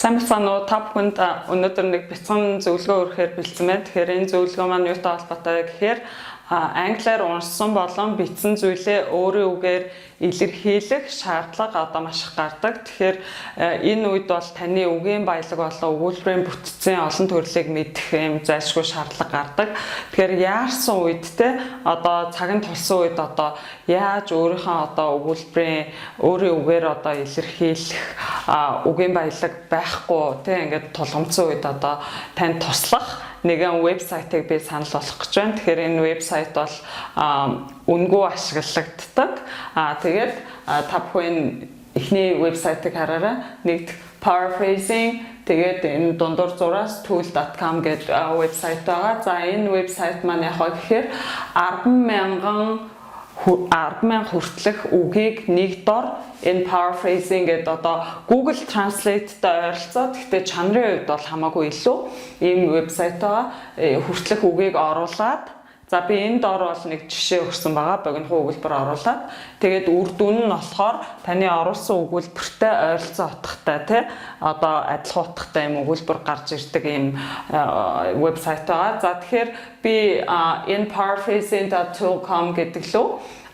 Сайн байцгаана уу? Та бүхэнд өнөөдөр нэг бяцхан зөвлөгөө өгөхөөр бэлдсэн байна. Тэгэхээр энэ зөвлөгөө маань юутай холбоотой вэ гэхээр англиар уншсан болон бичсэн зүйлээ өөрийн үгээр илэрхийлэх шаардлага одоо маш их гардаг. Тэгэхээр энэ үед бол таны үгийн баялаг болон өгүүлбэрийн бүтцийн олон төрлийг мэдэх юм зайлшгүй шаардлага гардаг. Тэгэхээр яарсан үед те, одоо цаг нь тулсан үед одоо яаж өөрийнхөө одоо өгүүлбэрийн өөрийн үгээр одоо илэрхийлэх үгийн баялаг байхгүй те, ингээд тулгамдсан үед одоо танд туслах нэгэн вебсайтыг би санал болгох гэж байна. Тэгэхээр энэ вебсайт бол үнэгүй ашиглагддаг. Тэгээд та бүхэн эхний вебсайтыг хараарай. Нэгд paraphrasing, тэгээд энэ дундуур зураас tool.com гэдэг вебсайт байгаа. За, энэ вебсайт маань яг гэхээр 10,000 хүртэлх үгийг нэг дор энэ paraphrasing гэдэг одоо Google Translate-тай ойролцоо. Гэхдээ чанарын хувьд бол хамаагүй илүү ийм вебсайт байгаа. Хүртэлх үгийг оруулаад, за, би энэ дор бол нэг жишээ өгсөн байгаа. Богинохон өгүүлбэр оруулаад, тэгээд үр дүн нь болохоор таны оруулсан өгүүлбэртэй ойролцоо утгатай тий, одоо адилхан утгатай юм өгүүлбэр гарч ирдэг ийм вебсайт байгаа. За, тэгэхээр би энэ paraphrasing.tool.com гэдэг лүү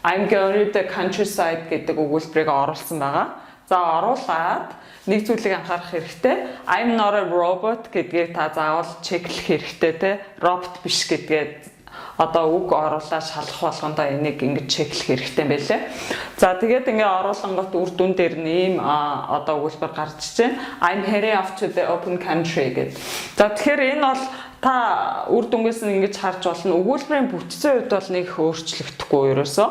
"I'm going to the countryside" гэдэг өгүүлбэрийг оруулсан байгаа. За, оруулаад нэг зүйлийг анхаарах хэрэгтэй. "I'm not a robot" гэдгийг та заавал check лэх хэрэгтэй те. Робот биш гэдгээ одоо үг оруулаад шалгах болгондоо энийг ингэж check лэх хэрэгтэй юм байлээ. За, тэгээд ингээ оруулангуут үр дүн дээр нь ийм одоо өгүүлбэр гарч ижээ. "I'm heading off to the open country" гэд. За, тэгэхээр энэ бол та үр дүнгээс нь ингэж харж болно. Өгүүлбэрийн бүтцийн хувьд бол нэг их өөрчлөгдөхгүй ерөөсөө.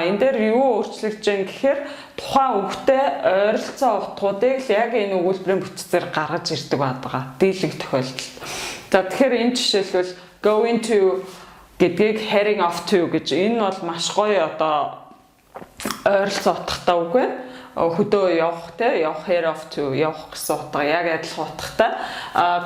Энэ дээр юу өөрчлөгдөж байна гэхээр тухайн үгтэй ойролцоо утгуудыг л яг энэ өгүүлбэрийн бүтцээр гаргаж ирдэг байдаг. Дийлэнх тохиолдолд. За, тэгэхээр энэ жишээлбэл "going to" гэдгийг "heading off to" гэж, энэ бол маш гоё одоо ойролцоо утгатай үг байна, хөдөө явах те, явах, head off to, явах гэсэн утга, яг адилхан утгатай.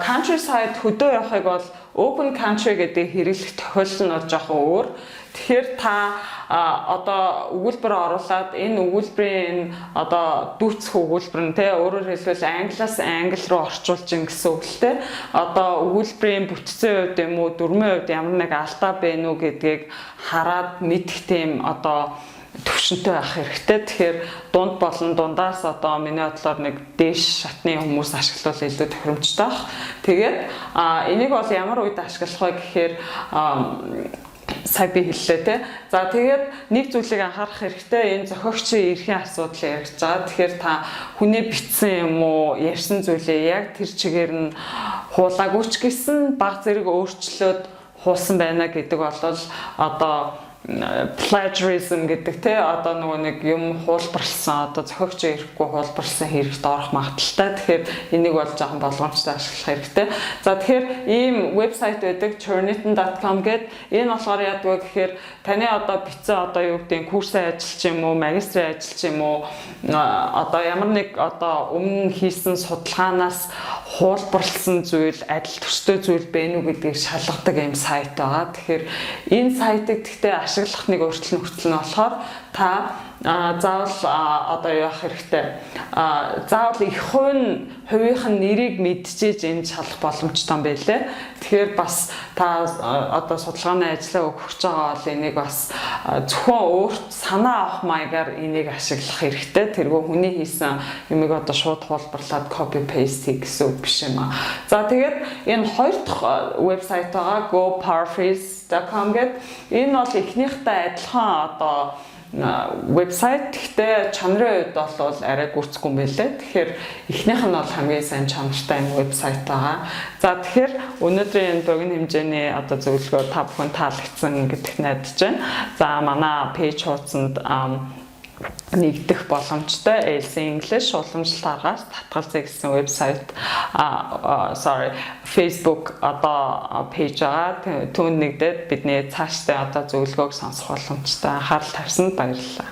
Countryside, хөдөө явахыг бол open country гэдэг хэрэглэх тохиолдол нь бол жоохон өөр. Тэгэхээр та одоо өгүүлбэр оруулаад энэ өгүүлбэрийн энэ одоо дүүцэх өгүүлбэр нь те, өөрөөр хэлбэл англиас англи руу орчуулж ин гэсэн үг л те. Одоо өгүүлбэрийн бүтцийн хувьд юм уу, дүрмийн хувьд ямар нэг алдаа байна уу гэдгийг хараад мэдэх тийм одоо төвшөнтэй байх хэрэгтэй. Тэгэхээр дунд болон дундаас одоо миний бодлоор нэг дээш шатны хүмүүс ашиглавал илүү тохиромжтой байх. Тэгээд энийг бол ямар үед ашиглах вэ гэхээр сая би хэллээ те. За, тэгээд нэг зүйлийг анхаарах хэрэгтэй. Энэ зохиогчийн эрхийн асуудал яригдж байгаа. Тэгэхээр та хүний бичсэн юм уу, ярьсан зүйлээ яг тэр чигээр нь хуулаагүй ч гэсэн бага зэрэг өөрчлөөд хуулсан байна гэдэг бол одоо plagiarism гэдэг те, одоо нөгөө нэг юм хуулбарлсан, одоо зохиогчийн эрхгүй хуулбарлсан хэрэгт орох магадлалтай. Тэгэхээр энийг бол жоохон болгоомжтой ашиглах хэрэгтэй. За, тэгэхээр ийм вебсайт байдаг, turnitin.com гээд. Энэ болохоор яадаг вэ гэхээр таны одоо бичсэн, одоо юу гэдэг, курсын ажил ч юм уу, магистрийн ажил ч юм уу, одоо ямар нэг одоо өмнө хийсэн судалгаанаас хуулбарлсан зүйл, адил төстэй зүйл бэ нү гэдгийг шалгадаг ийм сайт байгаа. Тэгэхээр энэ сайтыг гэхдээ ашиглах нэг өөрчлөлт нөхцөл нь болохоор та заавал одоо юу яах хэрэгтэй. Заавал их хувь нь хувийнх нь нэрийг мэдчихэж энэ шалах боломжтой юм байлээ. Тэгэхээр бас та одоо судалгааны ажлаа өгөх гэж байгаа бол энийг бас зөвхөн өөрт санаа авах маягаар энийг ашиглах хэрэгтэй. Тэргүй хүний хийсэн юмыг одоо шууд хуулбарлаад copy paste хийх гэсэн үг биш юм аа. За, тэгээд энэ хоёр дахь вебсайт байгаа, goparaphrase.com гэдэг. Энэ бол эхнийхтэй адилхан одоо вебсайт. Гэхдээ чанарын хувьд бол арай гүйцэхгүй юм байлээ. Тэгэхээр эхнийх нь бол хамгийн сайн чанартай юм вебсайт байгаа. За, тэгэхээр өнөөдрийн энэ богино хэмжээний одоо зөвлөгөө та бүхэн таалагдсан гэдэгт найдаж байна. За, манай page хуудсанд нэгдэх боломжтой. Elsa English уламжлалт аргаас татгалзъя гэсэн вебсайт, sorry, Facebook одоо page байгаа. Түүнд нэгдээд бидний цаашдын одоо зөвлөгөөг сонсох боломжтой. Анхаарал тавьсанд баярлалаа.